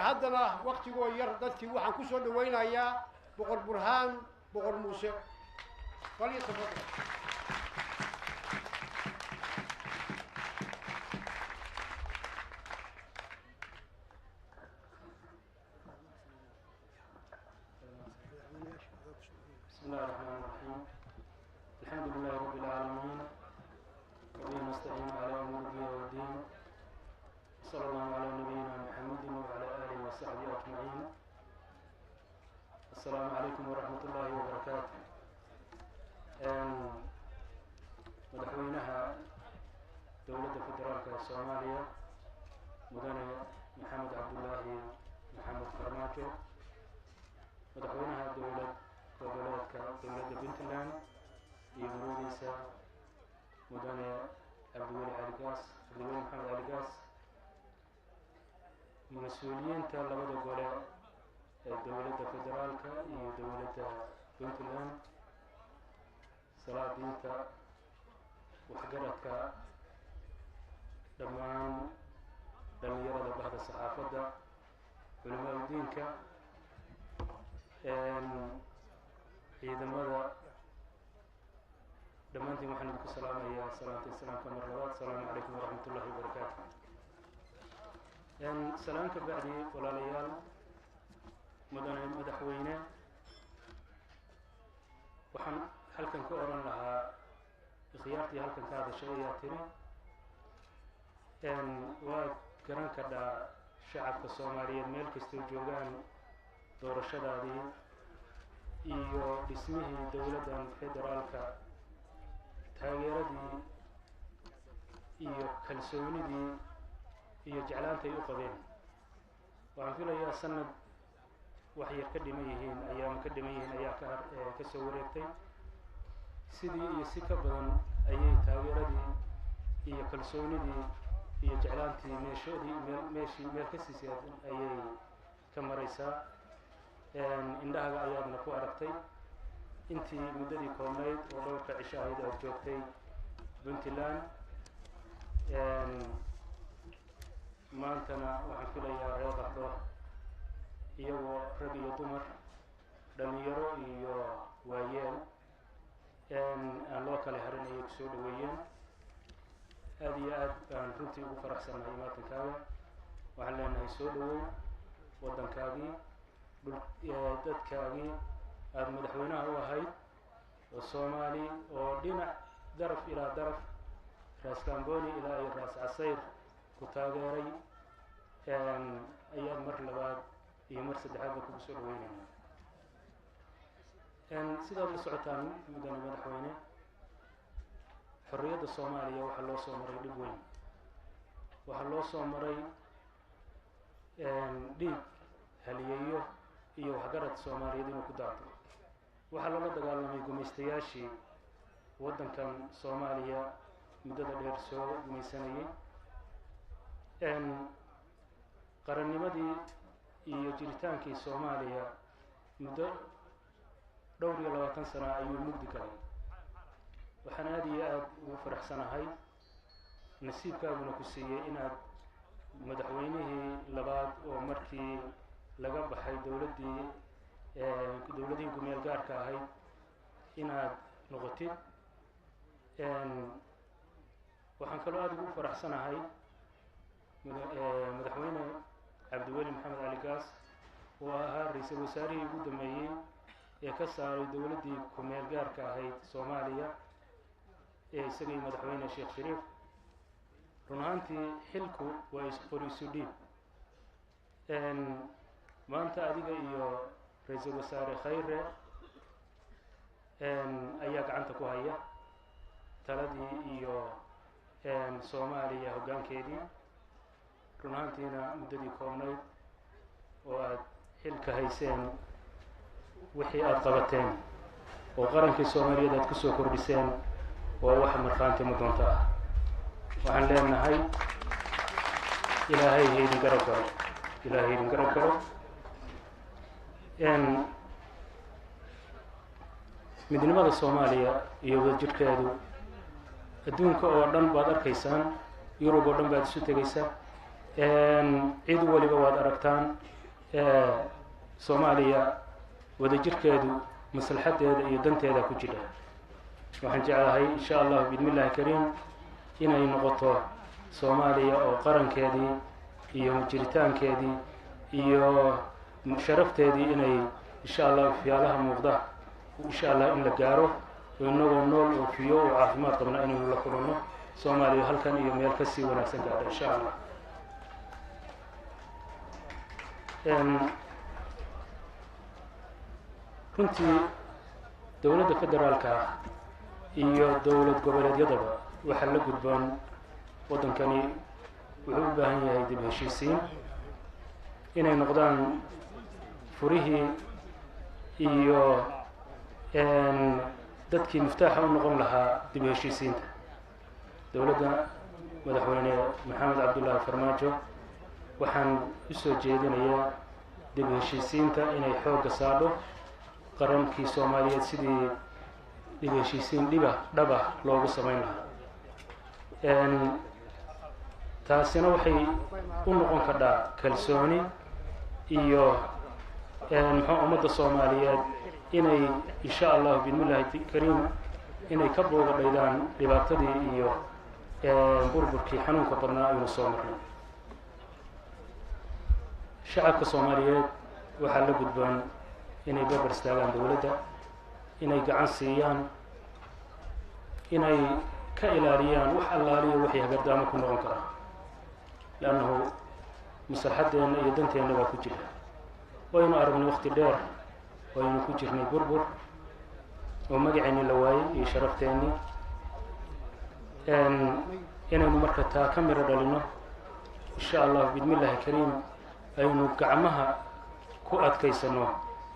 Haddana waktigoo yar dadkii waxaan ku soo dhawaynayaa Boqor Burhaan Boqor Muuse. Falyatafadal. بسم الله الرحمن الرحيم، الحمد لله رب العالمين، وبه نستعين على أمور الدنيا والدين، صلى الله على نبينا محمد وعلى آله وصحبه أجمعين. السلام عليكم ورحمة الله وبركاته. Madaxweynaha Dowladda Federaalka Soomaaliya, Mudane Maxamed Cabdullaahi Maxamed Farmaajo, madaxweynaha dowlad goboleedka dowladda Puntland iyo marwadiisa, Mudane Cabdiweli Cali Gaas, Cabdiweli Maxamed Cali Gaas, mas-uuliyiinta labada gole ee dowladda federaalka iyo dowladda Puntland, salaadiinta, waxgaradka, dhammaan dhalinyarada, bahda saxaafadda, culimaa udiinka, ciidamada, dhammaantiin waxaan idinku salaamayaa salaanta islaamka mar labaad. Asalaamu calaykum waraxmat ullahi wabarakaatu. Salaan ka bacdi, walaalayaal, mudane madaxweyne, waxaan halkan ka odhan lahaa ikhyaartii halkan ka hadashay ayaa tiri waad garan kadhaa shacabka Soomaaliyeed meel kastoo joogaan doorashadaadii iyo dhismihii dowladdan federaalka, taageeradii iyo kalsoonidii iyo jeclaantay u qabeen. Waxaan filayaa sanad wax yar ka dhiman yihiin, ayaama ka dhiman yihiin ayaa ka ka soo wareegtay. Sidii iyo si ka badan ayay taageeradii iyo kalsoonidii iyo jeclaantii meeshoodii meel meeshii meel ka sii siyaadan ayay ka maraysaa. Indhahaga ayaadna ku aragtay intii muddadii koobnayd oo dhowrka cisho ahayd aad joogtay Puntland. Maantana waxaan filayaa reer Qardho, iyagoo rag iyo dumar, dhalinyaro iyo waayeel aan loo kala harin, ayay kusoo dhaweeyeen. Aada iyo aad baan runtii ugu faraxsannahay imaatankaaga. Waxaan leenahay soo dhawow waddankaagii, dhul dadkaagii aada madaxweynaha u ahayd oo Soomaali oo dhinac daraf ilaa daraf, Raas Kamboni ilaa iyo Raas Casayr ku taageeray ayaad mar labaad iyo mar saddexaad ba kugu soo dhaweynayna. Sidaad la socotaan, mudane madaxweyne, xorriyadda Soomaaliya waxaa loo soo maray dhib weyn, waxaa loo soo maray dhiig haliyeeyo iyo waxgarad Soomaaliyeed inuu ku daato. Waxaa loola dagaalamay gumaystayaashii waddankan Soomaaliya muddada dheer soo gumaysanayay. Qarannimadii iyo jiritaankii Soomaaliya muddo dhowr iyo 20 sana ayuu mugdi galay. Waxaan aada iyo aada ugu faraxsanahay, nasiibkaaguna ku siiyey, inaad madaxweynihii labaad oo markii laga baxay dowladdii dowladihii gumeel gaarka ahayd inaad noqotid. Waxaan kaloo aada ugu faraxsanahay madaxweyne Cabdiweli Maxamed Cali Gaas oo ahaa ra-iisul wasaarihii ugu dambeeyey ee ka saaray dowladdii kumeel gaarka ahayd Soomaaliya ee isagii madaxweyne Sheekh Shariif. Run ahaantii xilku waa isqoriisu dhiib. Maanta adiga iyo ra-iisul wasaare Khayre ayaa gacanta ku haya taladii iyo Soomaaliya hoggaankeedii. Run ahaantiina muddadii koobnayd oo aad xilka hayseen, wixii aada qabateen oo qarankii Soomaaliyeed aad kusoo kordhiseen waa wax markhaanti madoonta ah. Waxaan leenahay Ilaahay haydin garab galo, Ilaahay haydin garab galo. Midnimada Soomaaliya iyo wadajirkeedu adduunka oo dhan baad arkaysaan Yurub oo dhan baad isu tegaysa, cid waliba waad aragtaan. Soomaaliya wadajirkeedu maslaxaddeeda iyo danteeda ku jira. Waxaan jeclahay, insha Allahu biidni Illahi kariim, inay noqoto Soomaaliya oo qarankeedii iyo jiritaankeedii iyo sharafteedii inay, insha Allah, waxyaalaha muuqda, insha Allah, in la gaaro oo inagoo nool oo fiyo oo caafimaad qabna inaynu la kulanno Soomaaliya halkan iyo meel kasii wanaagsan gaadha, insha Allah. Runtii dowladda federaalka ah iyo dowlad goboleedyadaba waxaa la gudboon, waddankani wuxuu u baahan yahay dib heshiisiin, inay noqdaan furihii iyo dadkii miftaaxa u noqon lahaa dib heshiisiinta. Dowladda Madaxweyne Maxamed Cabdullaahi Farmaajo waxaan usoo jeedinayaa dib heshiisiinta inay xoogga saadho qarankii Soomaaliyeed, sidii dib heshiisiin dhiba dhaba loogu samayn lahaa. Taasina waxay u noqon kardhaa kalsooni iyo muxuu ummadda Soomaaliyeed inay, insha Allahu biidni Illahi kariim, inay ka booga dhaydaan dhibaatadii iyo burburkii xanuunka badnaa aynu soo marnay. Shacabka Soomaaliyeed waxaa la gudboon inay barbar istaagaan dowladda, inay gacan siiyaan, inay ka ilaaliyaan wax allaaliyo waxay hagardaamo ku noqon karaa, leannahu maslaxaddeenna iyo danteenna baa ku jira. Waynu aragnay waqti dheer waynu ku jirnay burbur oo magaceennii la waayey iyo sharafteenii. Inaynu marka taa ka miro dhalino, insha Allahu biidni Illahi kariim, aynu gacmaha ku adkaysano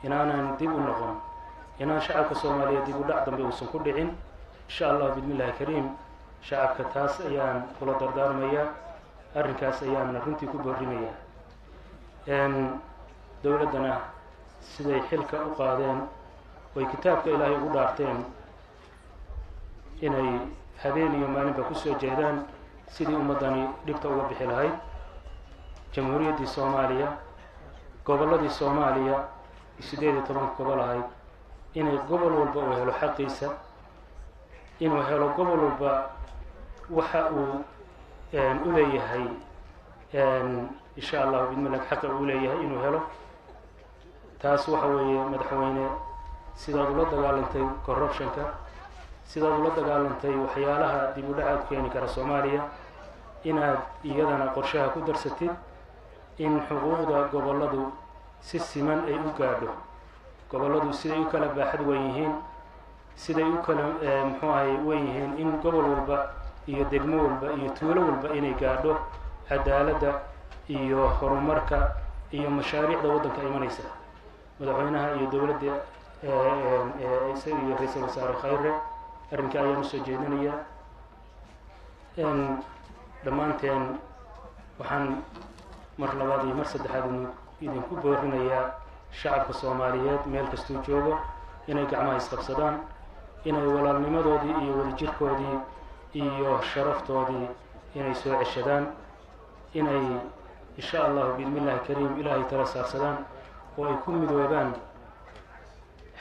inaanan dib u noqon, inaan shacabka Soomaaliyeed dib u dhac dambe uusan ku dhicin, insha Allahu biidni Illahi kariim. Shacabka taas ayaan kula dardaarmayaa, arrinkaas ayaana runtii ku boorinayaa. Dowladdana siday xilka u qaadeen oy kitaabka Ilaahay ugu dhaarteen inay habeen iyo maalinba kusoo jeedaan sidii ummaddani dhibta uga bixi lahayd, Jamhuuriyaddii Soomaaliya, gobolladii Soomaaliya 18-ka gobol ahayd, inay gobol walba uu helo xaqiisa, inuu helo gobol walba waxa uu u leeyahay, insha Allahu bidmillah, xaqa uu leeyahay inuu helo. Taas waxa weeye, madaxweyne, sidaad ula dagaalantay corruptionka, sidaad ula dagaalantay waxyaalaha dib u dhaca ku keeni kara Soomaaliya, inaad iyadana qorshaha ku darsatid in xuquuqda gobolladu si siman ay u gaadho gobolladu, siday u kala baaxad weyn yihiin, siday u kala muxuu ahay weyn yihiin, in gobol walba iyo degmo walba iyo tuulo walba inay gaadho cadaaladda iyo horumarka iyo mashaariicda waddanka imanaysa. Madaxweynaha iyo dowladda isaga iyo Ra-iisul Wasaare Khayre arrinka ayaan usoo jeedinayaa. Dhammaanteen waxaan mar labaad iyo mar saddexaad idinku boorinayaa shacabka Soomaaliyeed meel kastuu joogo inay gacmaha isqabsadaan, inay walaalnimadoodii iyo wadajirkoodii iyo sharaftoodii inay soo ceshadaan, inay, insha Allahu biidni Illahi kariim, Ilaahay tala saarsadaan oo ay ku midoobaan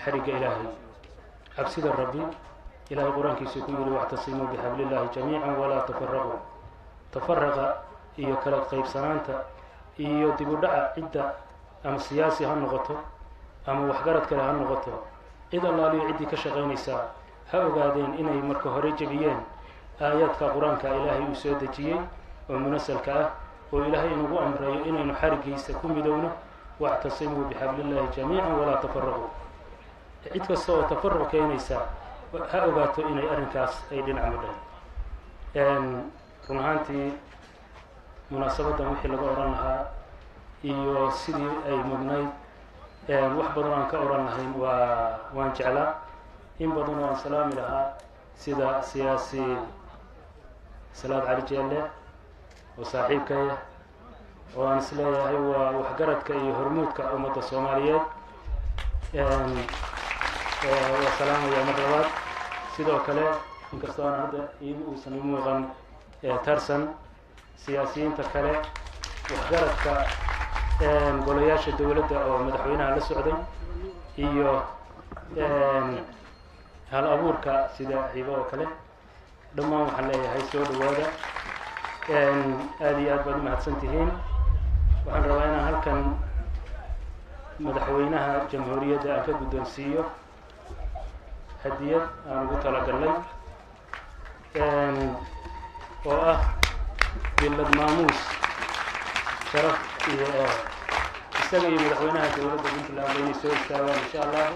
xarigga Ilaahay, cabsida Rabbi. Ilahay Qur-aankiisu ku yidhi: "Wactasimuu bixablillahi jamiica walaa tafaraquu." Tafaraqa iyo kala qaybsanaanta iyo dib u dhaca cidda, ama siyaasi ha noqoto ama waxgarad kale ha noqoto, cid allaaliyo ciddii ka shaqaynaysaa ha ogaadeen inay marka hore jebiyeen aayaadka Qur-aanka Ilaahay uu soo dejiyey oo munasalka ah, oo Ilaahay inugu amrayo inaynu xariggiisa ku midowno: "Wactasimuu bixablillahi jamiica walaa tafaraquu." Cid kasta oo tafaruq keenaysa ha ogaato inay arrinkaas ay dhinac madhaan. Run ahaantii munaasabaddan wixii laga odhan lahaa iyo sidii ay mudnayd, wax badan oo aan ka odhan lahayn waa waan jeclaa, in badan oo aan salaami lahaa, sida siyaasi Salaad Cali Jeelle oo saaxiibkaya oo aan isleeyahay waa waxgaradka iyo hormuudka ummadda Soomaaliyeed, waa salaamaya mar labaad. Sidoo kale, inkastoo aan hadda uusan i muuqan Tarsan Siyaasiyiinta kale, waxgaradka, golayaasha dowladda oo madaxweynaha la socday, iyo hal abuurka sida Hibo oo kale, dhammaan waxaan leeyahay soo dhawaada, aada iyo aad baad umahadsan tihiin. Waxaan rabaa inaan halkan madaxweynaha jamhuuriyadda aan ka guddoonsiiyo hadiyad aan ugu talagalnay oo ah billad maamuus sharaf iyo isaga iyo madaxweynaha dowladda Puntland inay soo istaagaan, insha Allahu.